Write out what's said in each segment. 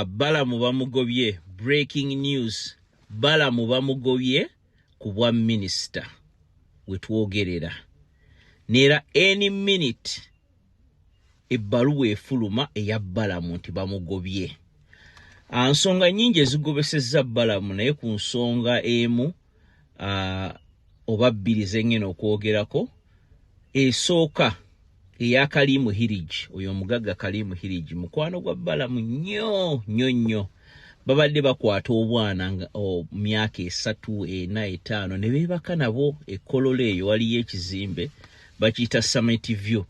Balamu bamugobye. Breaking news, Balamu bamugobye ku bwa minisita wetwogerera, neera any minute ebbaluwa efuluma eya Balamu nti bamugobye. Nsonga nnyingi ezigobesezza Balamu, naye ku nsonga emu oba bbiri zengena okwogerako. Esooka eya Kalimu Hiriji. Oyo omugagga Kalimu Hiriji mukwano gwa Balamu nnyo nnyo nnyo. Babadde bakwata obwana nga myaka 3, 4, 5 ne beebaka nabo. Ekkololo eyo waliyo ekizimbe bakiyita Summit View,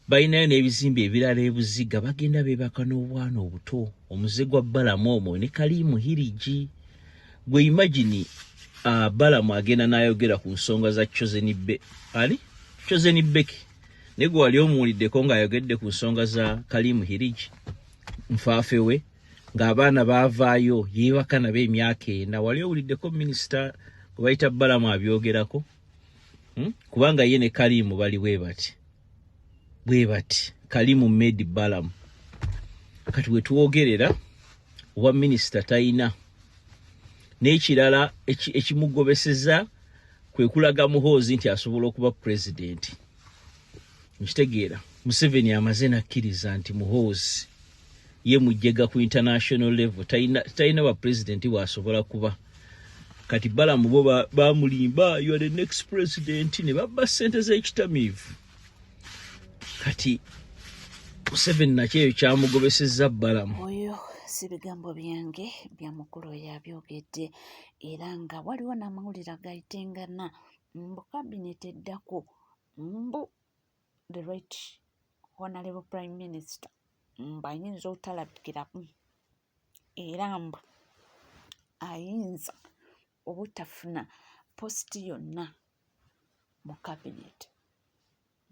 balinayo n'ebizimbe ebirala ebuziga, bagenda beebaka n'obwana obuto. Omuze gwa Balamu omwo ne Kalimu Hiriji. Gwe imagine, Balamu agenda n'ayogera ku nsonga za Chosen Be ani, Chosen Becky, naye gwe wali omuwuliddeko ng'ayogedde ku nsonga za Kalimu Hiriji, nfaafe we, ng'abaana baavaayo yeebaka nabo emyaka 4? Wali owuliddeko minisita gwe bayita Balamu abyogerako, Kubanga ye ne Kalimu bali bwe bati bwe bati. Kalimu made Balamu. Kati we twogerera oba minisita talina. N'ekirala ekimugobeseza kwe kulaga Muhoozi nti asobola okuba pulezidenti. Nkitegeera Museveni amaze nakkiriza nti Muhoozi ye mujjega ku international level, talina ba pulezidenti bw'asobola kuba. Kati Balamu bo bamulimba, "You are the next president," ne babba ssente z'ekitamiivu. Kati Museveni nakyo eyo kyamugobesezza Balamu. Oyo si bigambo byange, bya mukulu oyo abyogedde. Era nga waliwo n'amawulire agayitengana mbu kabineti eddako, mbu the right honorable prime minister mbu ayinza obutalabikiramu, era mbu ayinza obutafuna post yonna mu cabinet.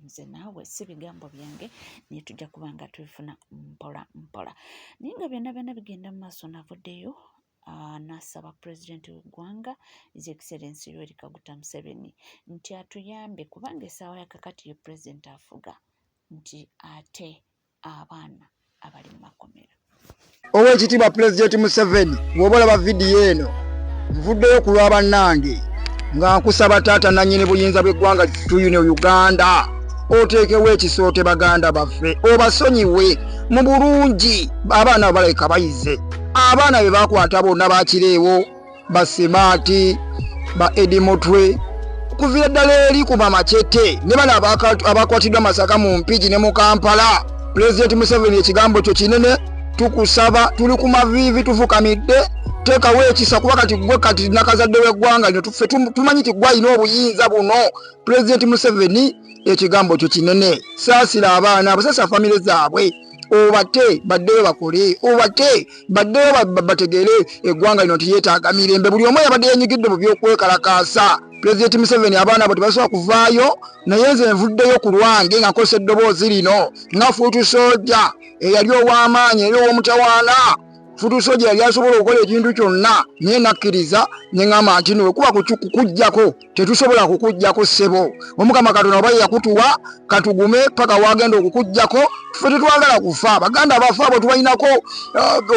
Nze naawe si bigambo byange, naye tujja kuba nga tubifuna mpola mpola. Naye nga byonna byonna bigenda mu maaso, navuddeyo n'asaba pulezidenti w'eggwanga, His Excellency Yoweri Kaguta Museveni, nti atuyambe, kubanga essaawa ya kakati ye pulezidenti afuga, nti ate abaana abali mu makomera. Oweekitiibwa Pulezidenti Museveni, bw'oba olaba vidiyo eno, nvuddeyo ku lwa bannange nga nkusaba, taata nannyini buyinza bw'eggwanga tuyino Uganda, oteekewo ekisoote baganda baffe obasonyiwe mu bulungi. Abaana abo balabika bayize. Abaana be bakwata bonna bakireewo, basimaati ba Edi Mutwe, kuviira ddala eri ku bamacete ne bano abakwatiddwa Masaka, mu Mpigi ne mu Kampala. Pulezidenti Museveni, ekigambo kyo kinene. Tukusaba, tuli ku maviivi, tufukamidde, teekawo ekisa, kuba kati gwe kati nakazadde w'eggwanga lino. Ffe tumanyi nti gwe alina obuyinza buno. Pulezidenti Museveni, ekigambo kyo kinene. Saasira abaana abo, saasira famire zaabwe, obate baddeyo bakole, obate baddeyo bategeere eggwanga lino nti yeetaaga mirembe. Buli omu yabadde yenyigidde mu byokwekalakaasa, Pulezidenti Museveni, abaana abo tebasobola kuvaayo. Naye nze nvuddeyo ku lwange nga nkozesa eddoboozi lino nga foot soldier eyali ow'amaanyi, eri ow'omutawaana. Foot soldier yali asobola okukola ekintu kyonna, naye nakkiriza ne ŋŋamba nti no, kuba kukuggyako tetusobola kukuggyako, ssebo. Omukama Katonda oba ye yakutuwa, katugume paka wagenda okukuggyako. Ffe tetwagala kufa. Baganda bafe abo tubalinako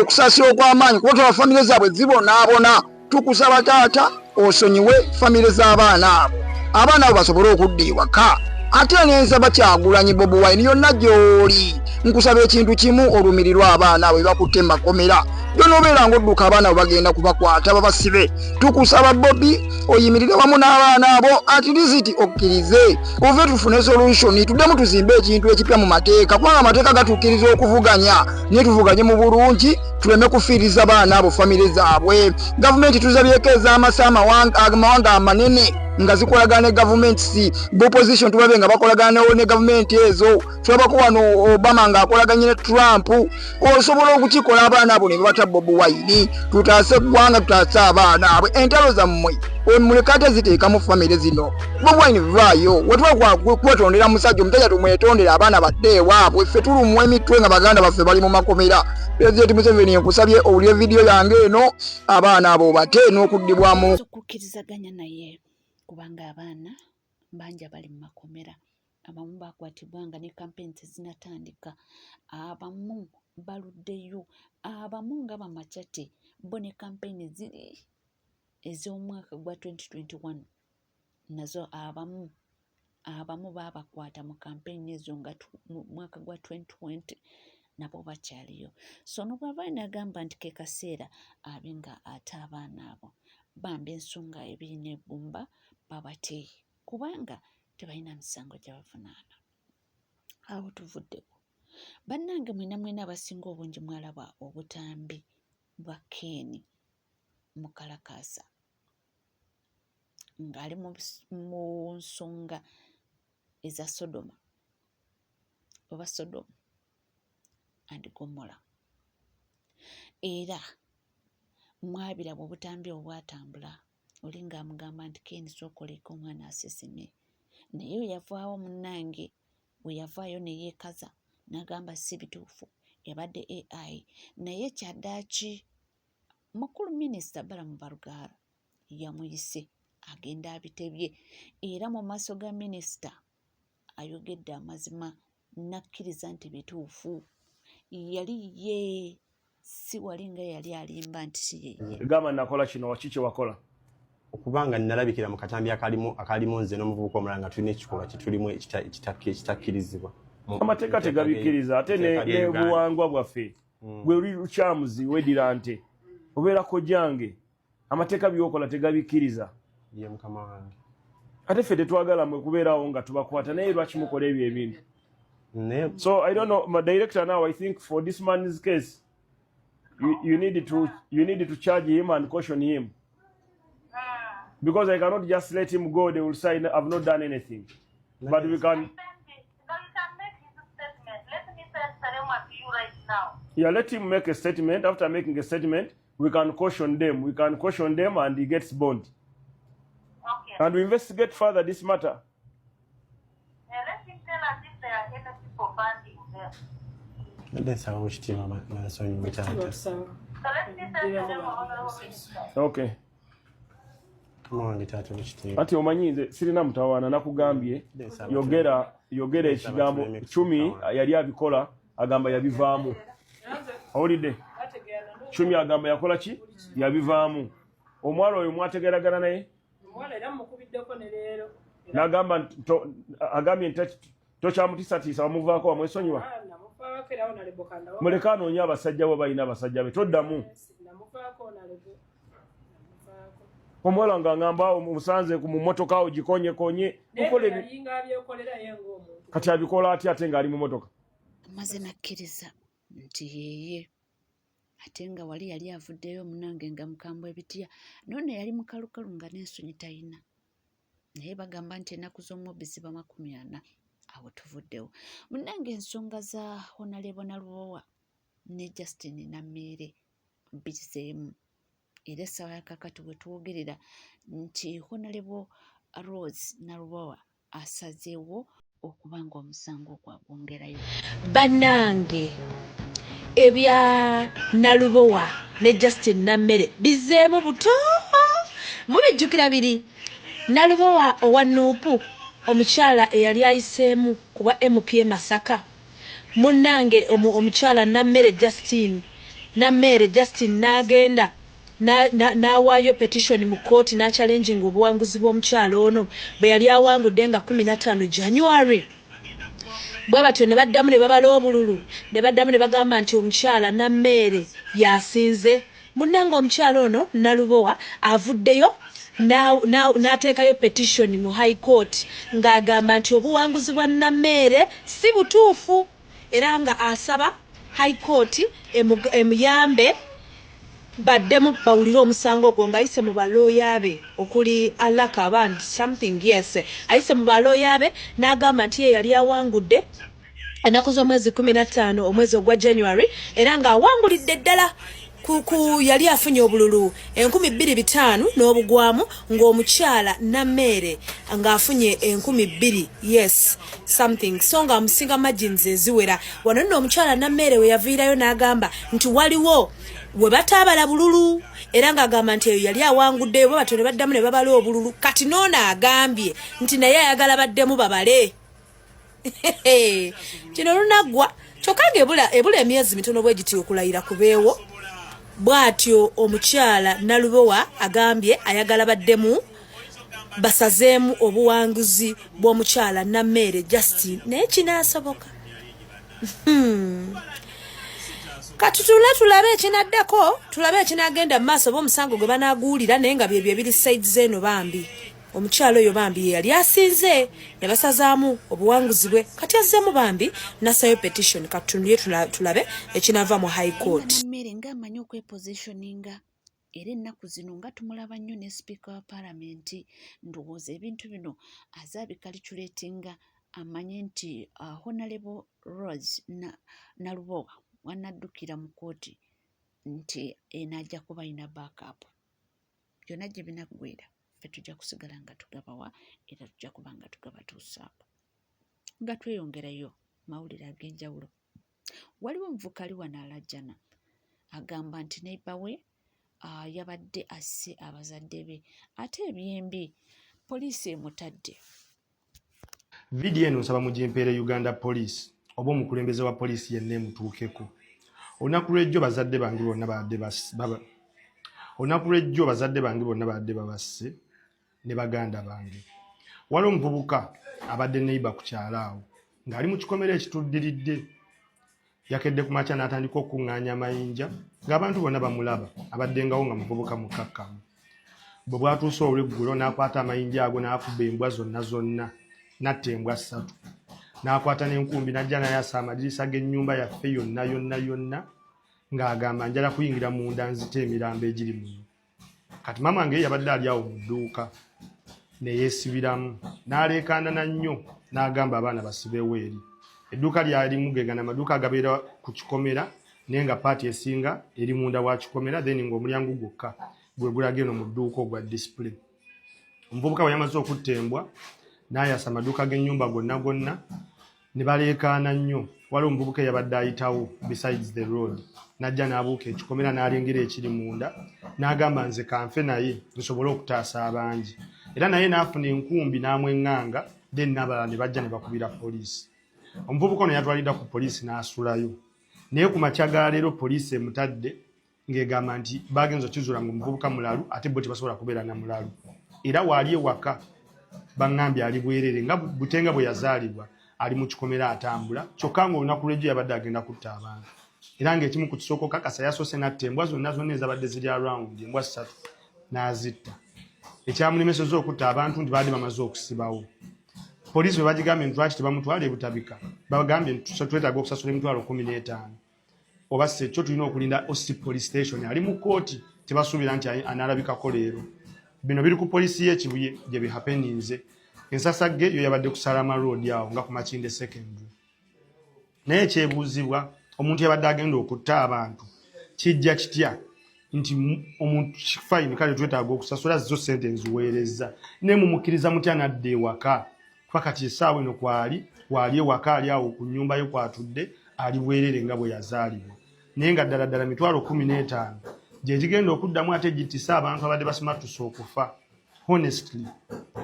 okusaasira okw'amaanyi, kuba tuba famire zaabwe zibonaabona. Tukusaba taata osonyiwe famire z'abaana abo, abaana abo basobole okudda ewaka. Ate nensaba Kyagulanyi Bobi Wine, yonna gy'oli, nkusaba ekintu kimu: olumirirwa abaana abo bebakutte makomera. Gyonobeera ngaodduka, abaana abo bagenda kubakwata babasibe. Tukusaba Bobi oyimirire wamu n'abaana abo, at least okkirize ove tufune solution, tuddemu tuzimbe ekintu ekipya mu mateeka, kubanga amateeka gatukkiriza okuvuganya, naye tuvuganye mu bulungi, tuleme kufiiriza baana abo famire zaabwe. Gavumenti tuzabyeko ez'amasa amawanga amanene nga zikolagana ne gavumenti si opposition, tulabe nga bakolagana ne gavumenti ezo. Tulabako wano Obama ng'akolaganye ne Trump. Osobola okukikola, abaana abo ne babata. Bobi Wine, tutaase eggwanga, tutaase abaana abo. Entalo zammwe muleka ate ziteekamu famire zino. Bobi Wine, vaayo wetuba kwetondera musajja omusajja, tumwetondere, abaana badde ewaabwe. Ffe tulumwa emitwe nga baganda baffe bali mu makomera. Pulezidenti Museveni, nkusabye owulire vidiyo yange eno, abaana abo bate n'okuddibwamu. Okukkirizaganya naye, kubanga abaana bangi abali mu makomera, abamu bakwatibwa nga ne campaign tezinatandika, abamu. baluddeyo abamu nga bamacate bo ne kampeyini ziri ez'omwaka gwa 2021 nazo abamu abamu baabakwata mu kampeyini ezo nga mu mwaka gwa 2020 nabo bakyaliyo. So ono bw'avaayo n'agamba nti ke kaseera abe nga ate abaana abo bambi ensonga ebirina eggumba babate kubanga tebalina misango gyabavunaana. Awo tuvuddewo. Bannange mwena mwena abasinga obungi mwalaba obutambi bwa Ken Mukalakaasa ng'ali mu nsonga eza Sodoma oba Sodom and Gomora era mwabiraba obutambi obwo bwatambula oli ng'amugamba nti Ken sooka oleke omwana aseseme naye we yavaawo munnange we yavaayo ne yeekaza n'agamba si bituufu ebadde AI naye kyaddaaki mukulu minisita Balaam Barugahara yamuyise agenda abitebye era mu maaso ga minisita ayogedde amazima n'akkiriza nti bituufu yali ye si wali nga yali alimba nti si yeye. Gamba nakola kino waki kye wakola? Okuba nga nalabikira mu katambi akalimu akalimu nze n'omuvubuka omulala nga tulina ekikolwa kyetulimu ekitakkirizibwa. Amateeka tegabikkiriza ate n'obuwangwa bwaffe hmm. gwe oli lukyamuzi weddira nte obeera kojjange amateeka byokola tegabikkiriza. Ye mukama wange. Ate ffe tetwagala mwe kubeerawo nga tubakwata naye lwaki mukola ebyo ebintu? So I don't know, my director now I think for this man's case you need to charge him and caution him. Because I cannot just let him go, they will say I've not done anything. But we can Yeah, let him make a statement. After making a statement, we can caution them. We can caution them and he gets bond. Okay. And we investigate further this matter. Yeah, let him tell us if there are any people funding them. Mbadde nsaba owekitiibwa bansonyiwe taata. So let me send to them, Honorable Minister. Okay. Mukama wange taata owekitiibwa. Anti omanyi nze sirina mutawaana nakugambye yogera yogera ekigambo Chumi yali abikola agamba yabivaamu. Owulidde? Chumi agamba yakola ki? Yabivaamu. Omwala oyo mwategeragana naye? Nagamba agambye nti tokyamutisatiisa wamuvaako wamwesonyiwa. Muleke anoonye abasajja bo balina abasajja be toddamu. Omuwala nga ngamba awo musanze mu mmotoka awo gikonyekonye kati abikola atya ate ng'ali mu mmotoka. Amaze n'akkiriza nti yeye ate nga wali yali avuddeyo munange nga mukambwe ebitya nono yali mukalukalu nga n'ensonyi talina naye bagamba nti ennaku z'omubbi ziba 40 awo tuvuddewo munnange ensonga za Honorable Nalubowa ne Justin Nammeere bizeemu era essaawa ya kaakati we twogerera nti Honorable Rose Nalubowa asazeewo okuba nga omusango ogwo agwongerayo. Bannange ebya Nalubowa ne Justin Nammere bizzeemu buto mubijjukira biri Nalubowa owa Nuupu omukyala eyali ayiseemu ku bwa MP e Masaka munnange omukyala Nammere Justine Nammeere Justine n'agenda n'awaayo petition mu kkooti n'achallenginga obuwanguzi bw'omukyala ono bwe yali awangudde nga 15 January bwe batyo ne baddamu ne babala obululu ne baddamu ne bagamba nti omukyala Nammeere y'asinze. Munnange omukyala ono Nalubowa avuddeyo n'ateekayo petition mu High Court ng'agamba nti obuwanguzi bwa Nammeere si butuufu era nga asaba High Court emuyambe baddemu bawulire omusango ogwo ng'ayise mu balooya be okuli Alaka Aband something yes ayise mu balooya be n'agamba nti ye yali awangudde ennaku z'omwezi 15 omwezi ogwa January era ng'awangulidde ddala ku yali afunye obululu 2500 n'obugwamu ng'omukyala Nammeere ng'afunye 2000 yes something so ng'amusinga margins eziwera. Wano nno omukyala Nammeere we yaviirayo n'agamba nti waliwo we bataabala bululu era ng'agamba nti eyo yali awanguddeyo bwe batyo ne baddamu ne babala obululu. Kati n'ono agambye nti naye ayagala baddemu babale. Kino lunaggwa Kyokka ng'ebula ebula emyezi mitono bwe giti okulayira kubeewo. Bw'atyo omukyala Nalubowa agambye ayagala baddemu basazeemu obuwanguzi bw'omukyala Nammeere Justine naye kinaasoboka? Hmm. Katutule tulabe ekinaddako, tulabe ekinagenda mu maaso oba omusango gwe banaaguwulira naye nga byebyo ebiri sides eno bambi. Omukyala oyo bambi ye yali asinze ne basazaamu obuwanguzi bwe kati azzeemu bambi nasayo petition katutunulye tulabe ekinava mu high court. Mmere ng'amanyi okwepositioninga era ennaku zino nga tumulaba nnyo ne sipiika wa palamenti ndowooza ebintu bino aze abikaliculatinga amanye nti Honalebo Rose Nalubowa wanaddukira mu kkooti nti eno ajja kuba alina backup. Byonna gye binaggweera ffe tujja kusigala nga tugabawa era tujja kuba nga tugabatuusaako. Nga tweyongerayo mawulire ag'enjawulo. Waliwo omuvubuka ali wano alajjana agamba nti neighbor we yabadde asse abazadde be ate ebyembi poliisi emutadde. Vidiyo eno nsaba mugimpeere Uganda Police oba omukulembeze wa poliisi yenna emutuukeko. Olunaku lw'ejjo bazadde bange bonna babadde olunaku lw'ejjo bazadde bange bonna babadde babasse ne baganda bange. Waliwo omuvubuka abadde neighbor ku kyalo awo ng'ali mu kikomera ekituddiridde. Yakedde ku makya n'atandika okukuŋŋaanya amayinja ng'abantu bonna bamulaba abaddengawo nga muvubuka mukkakkamu. Bwe bwatuuse olw'eggulo n'akwata amayinja ago n'akuba embwa zonna zonna n'atta embwa ssatu. N'akwata n'enkumbi n'ajja n'ayasa amadirisa g'ennyumba yaffe yonna yonna yonna ng'agamba njala kuyingira munda nzite emirambo egiri muno. Kati maama wange ye yabadde ali awo mu dduuka ne yeesibiramu n'aleekaana na nnyo n'agamba abaana basibeewo eri. Edduuka lyalimu ge gano amaduuka agabeera ku kikomera naye nga paati esinga eri munda wa kikomera then ng'omulyango gwokka gwe gulaga eno mu dduuka ogwa display. Omuvubuka bwe yamaze okutta embwa n'ayasa amaduuka g'ennyumba gonna gonna ne baleekaana nnyo. Waliwo omuvubuka eyabadde ayitawo besides the road n'ajja n'abuuka ekikomera n'alengera ekiri munda n'agamba nze kanfe naye nsobole okutaasa abangi era naye n'afuna enkumbi n'amweŋŋanga then n'abalala ne bajja ne bakubira poliisi. Omuvubuka ono yatwalidda ku poliisi n'asulayo naye ku makya ga leero poliisi emutadde ng'egamba nti bagenze okukizuula nga omuvubuka mulalu ate bo tebasobola kubeera na mulalu era waali ewaka baŋŋambye ali bwerere nga butenga bwe yazaalibwa ali mu kikomera atambula kyokka ng'olunaku lw'ejjo yabadde agenda kutta abantu era ng'ekimu ku kisooka okakasa yasoose n'atta embwa zonna zonna ezabadde ziri arawundi embwa ssatu n'azitta ekyamulemesezza okutta abantu nti baadde bamaze okusibawo poliisi bwe bagigambye nti lwaki tebamutwala ebutabika bagambye nti twetaaga okusasula emitwalo 15 oba si ekyo tulina okulinda OC police station ali mu kkooti tebasuubira nti anaalabikako leero bino biri ku poliisi y'e Kibuye gye bihapeninze ensasagge yo yabadde ku Salama Road awo nga ku Makindye Secondary naye ekyebuuzibwa omuntu yabadde agenda okutta abantu kijja kitya nti omuntu fine kale twetaaga okusasula zo sente nziweerezza naye mumukkiriza mutya nadda ewaka kuba kati essaawa eno kwali waali ewaka ali awo ku nnyumba ye kwatudde ali bwerere nga bwe yazaalibwa naye nga ddala ddala 15000 gye gigenda okuddamu ate gittise abantu abadde basimattuse okufa honestly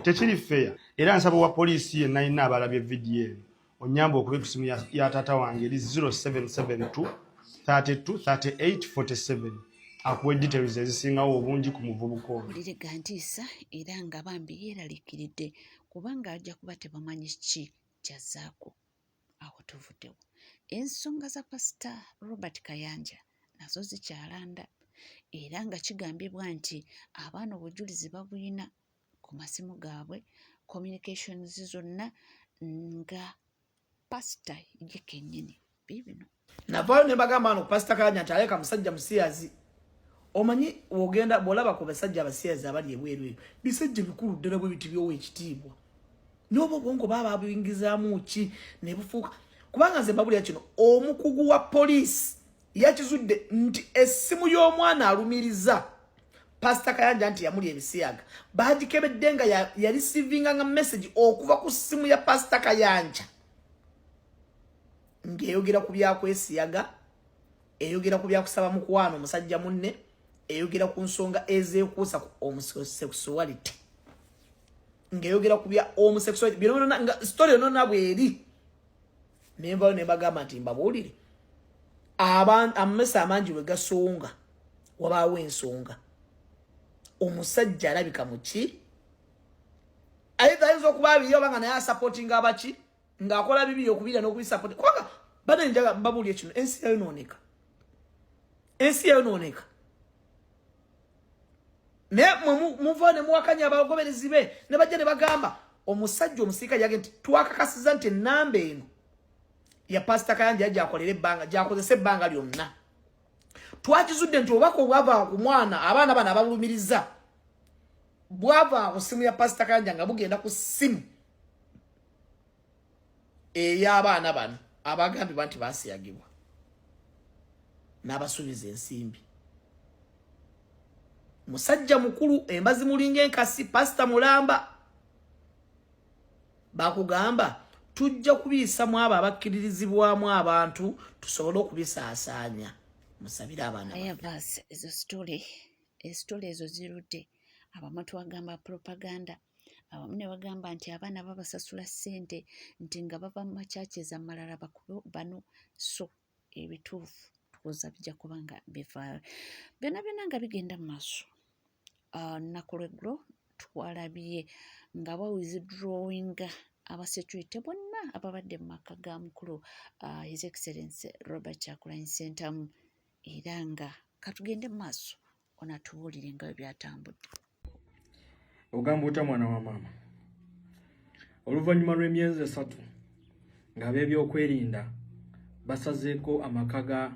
tekiri fair era nsaba owa poliisi yenna yenna abalabye vidiyo eno onyamba okube ku simu ya taata wange eri 0772 32 38 47 akuwe details ezisingawo obungi ku muvubuka ono. Mawulire ga ntiisa era nga bambi yeeraliikiridde kubanga ajja kuba tebamanyi ki kyazzaako. Awo tuvuddewo. Ensonga za Pasita Robert Kayanja nazo zikyalanda era nga kigambibwa nti abaana obujulizi babulina ku masimu gaabwe, communications zonna nga pasita ye kennyini biibino. Navaayo ne mbagamba wano pasita Kayanja nti aleka musajja musiyazi. Omanyi wogenda bw'olaba ku basajja abasiyazi abali ebweru eyo bisajja bikulu ddala bwe biti byowa ekitiibwa n'oba obwongo baba babuyingizaamu ki ne bufuuka kubanga nze mbabulira kino omukugu wa poliisi yakizudde nti essimu y'omwana alumiriza Pasita Kayanja nti yamulya ebisiyaga bagikebedde nga yarisivinga nga message okuva ku ssimu ya Pasita Kayanja ng'eyogera ku byakwesiyaga eyogera ku byakusaba mukwano musajja munne eyogera ku nsonga ezeekuusa ku homosexuality ng'eyogera ku bya homosexuality byonna nga story yonna bweri. Nenvayo ne mbagamba nti mbabuulire, amamese amangi we gasonga wabaawo ensonga. Omusajja alabika muki, either ayinza okuba abiri oba nga naye asupportinga abaki ng'akola bibi okubira n'okubisupport, kubanga bane njaga mbabuulire kino, ensi yayonooneka, ensi yayonooneka. Naye muva ne muwakanya abagoberezi be ne bajja ne bagamba omusajja omusirikale yage nti twakakasiza nti ennamba eno ya Pasita Kayanja gyakolera ebbanga, gyakozesa ebbanga lyonna. Twakizudde nti obubaka obwava ku mwana, abaana bano ababulumiriza, bwava ku ssimu ya Pasita Kayanja nga bugenda ku ssimu ey'abaana bano abagambibwa nti basiyagibwa n'abasuubiza ensimbi. Musajja mukulu, embazi mulinga enkasi, pasita mulamba, bakugamba tujja kubiisamu abo abakkiririzibwamu abantu tusobole okubisaasaanya. Musabire abaana. Ayavas, ezo story, story ezo zirudde. Abamu twagamba propaganda, abamu ne bagamba nti abaana babasasula ssente nti nga bava mu machurches amalala bakube bano. So ebituufu tuwoza bijja kuba nga bivaayo byonna byonna nga bigenda mu maaso. Lunaku lw'eggulo twalabye nga bawithdrawinga abasecurity bonna ababadde mu maka ga mukulu His Excellence Robert Kyagulanyi Ssentamu, era nga katugende mu maaso onatubuulire nga bwe byatambudde. Ogamba otya mwana wa maama? Oluvannyuma lw'emyezi 3 ng'ab'ebyokwerinda basazeeko amaka ga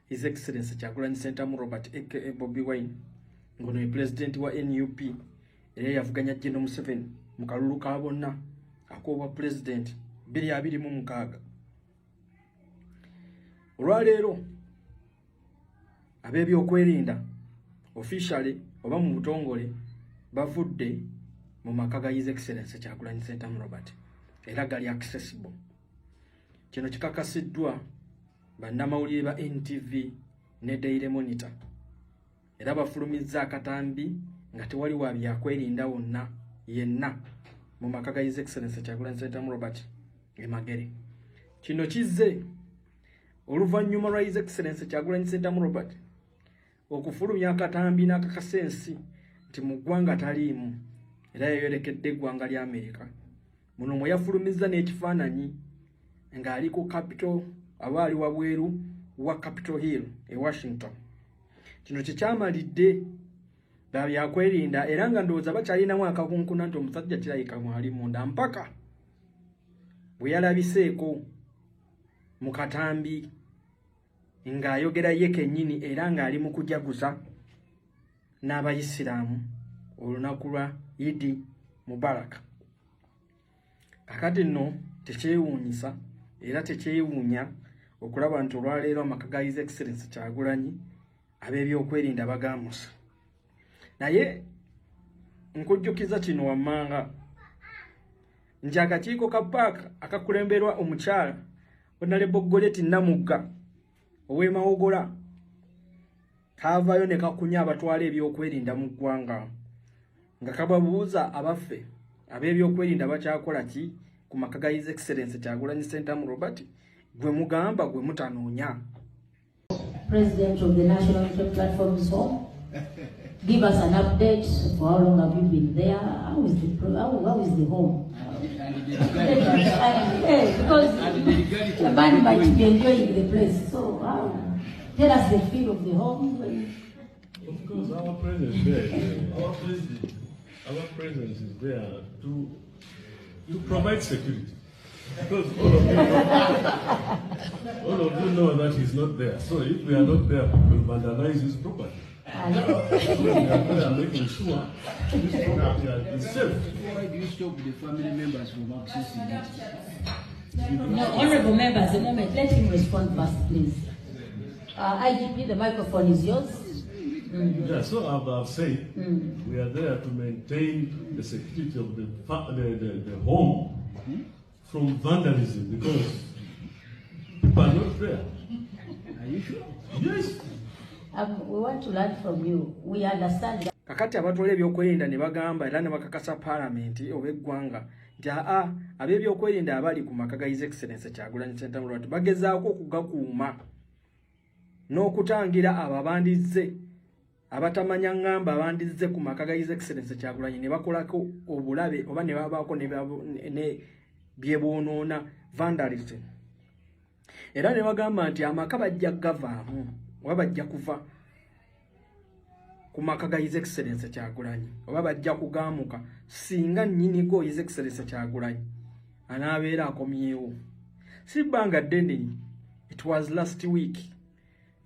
His Excellence Kyagulanyi Ssentamu Robert aka Bobi Wine, ng'ono ye pulezidenti wa NUP era yavuganya General Museveni mu kalulu ka bonna ak'obwa pulezidenti 2026, olwaleero ab'ebyokwerinda officially oba mu butongole bavudde mu maka ga His Excellence Kyagulanyi Ssentamu Robert era gali accessible. Kino kikakasiddwa bannamawulire ba NTV ne Daily Monitor, era bafulumizza akatambi nga tewali wa byakwerinda wonna yenna mu maka ga His Excellence Kyagulanyi Ssentamu Robert e Magere. Kino kizze oluvannyuma lwa His Excellence Kyagulanyi Ssentamu Robert okufulumya akatambi n'akakasa ensi nti mu ggwanga taliimu, era yayolekedde eggwanga lya Amerika. Muno mwe yafulumizza n'ekifaananyi ng'ali ku Capitol aba ali wabweru wa Capitol Hill e Washington. Kino kyekyamalidde babyakwerinda, era nga ndowooza bakyalinamu akakunkuna nti omusajja kirabika mwali munda, mpaka bwe yalabiseeko mu katambi ng'ayogera ye kennyini era ng'ali mu kujaguza n'abayisiraamu olunaku lwa Idi Mubaraka. Kakati nno tekyewuunyisa era tekyewuunya okulaba nti olwaleero amaka ga His Excellence Kyagulanyi ab'ebyokwerinda bagamusa. Naye nkujjukiza kino wammanga nti akakiiko ka paaka akakulemberwa omukyala Honorable Goreti Namugga ow'e Mawogola kaavaayo ne kakunya abatwala ebyokwerinda mu ggwanga nga kababuuza abaffe ab'ebyokwerinda bakyakola ki ku maka ga His Excellence Kyagulanyi Ssentamu Robert gwe mugamba gwe mutanoonya. President of the National Unity Platform's home. Give us an update. For how long have you been there? How is the home? Hey, because the man might be enjoying the place. So how? Tell us the feel of the home. Of course, our presence there, our presence is there to provide security. Because all of you know that he's not there. So if we are not there, people will vandalize his property. So we are there making sure this property is safe. Why do you stop the family members from accessing it? No, honorable members, a moment. Let him respond first, please. IGP, the microphone is yours. Yeah, so I've said we are there to maintain the security of the home from vandalism, because people are not there. Are you sure? Yes. We want to learn from you. We understand that. Kakati abatwala ebyokwerinda ne bagamba era ne bakakasa paalamenti oba eggwanga nti aa, ab'ebyokwerinda abali ku maka ga His Excellence Kyagulanyi Ssentamu Robert bagezaako okugakuuma n'okutangira abo abandizze abatamanya ŋŋamba abandizze ku maka ga His Excellence Kyagulanyi ne bakolako obulabe oba ne babaako ne byebwonoona, vandalism. Era ne bagamba nti amaka bajja gavaamu oba bajja kuva ku maka ga His Excellence Kyagulanyi oba bajja kugamuka singa nnyinigo His Excellence Kyagulanyi anaabeera akomyewo. Si bbanga ddene, it was last week,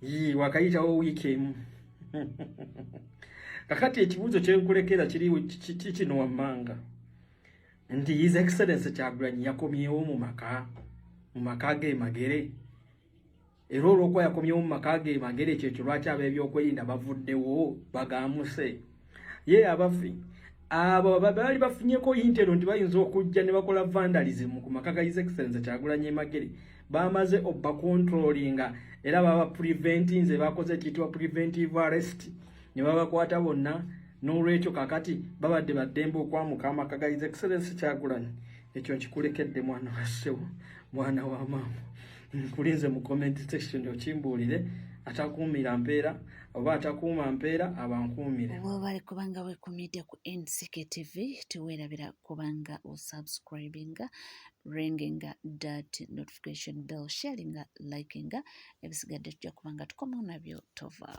yii, wakayitawo wiiki emu. Kakati ekibuuzo kyenkulekera kiri kino wammanga nti His Excellence Kyagulanyi yakomyewo mu maka ge Magere, era olw'okuba yakomyewo mu maka ge Magere, kyekyo lwaki ab'ebyokwerinda bavuddewo bagamuse ye. Abafi abo baali bafunyeko intel nti bayinza okujja ne bakola vandalism ku maka ga His Excellence Kyagulanyi e Magere, bamaze obacontrollinga era baba preventinze, bakoze ekiyitibwa preventive arrest ne babakwata bonna. N'olwekyo kakati babadde baddembe okwamuka amaka ga His Excellence Kyagulanyi. Ekyo nkikulekedde, mwana wa ssebo, mwana wa maama. Nkulinze mu comment section okimbuulire. Atakuumira mpeera oba atakuuma mpeera abankuumire. Webale kubanga weekumidde ku NCK TV. Teweerabira kubanga osubscribinga, ringinga that notification bell, sharinga, likinga. Ebisigadde tujja kubanga tukomawo nabyo. Tova.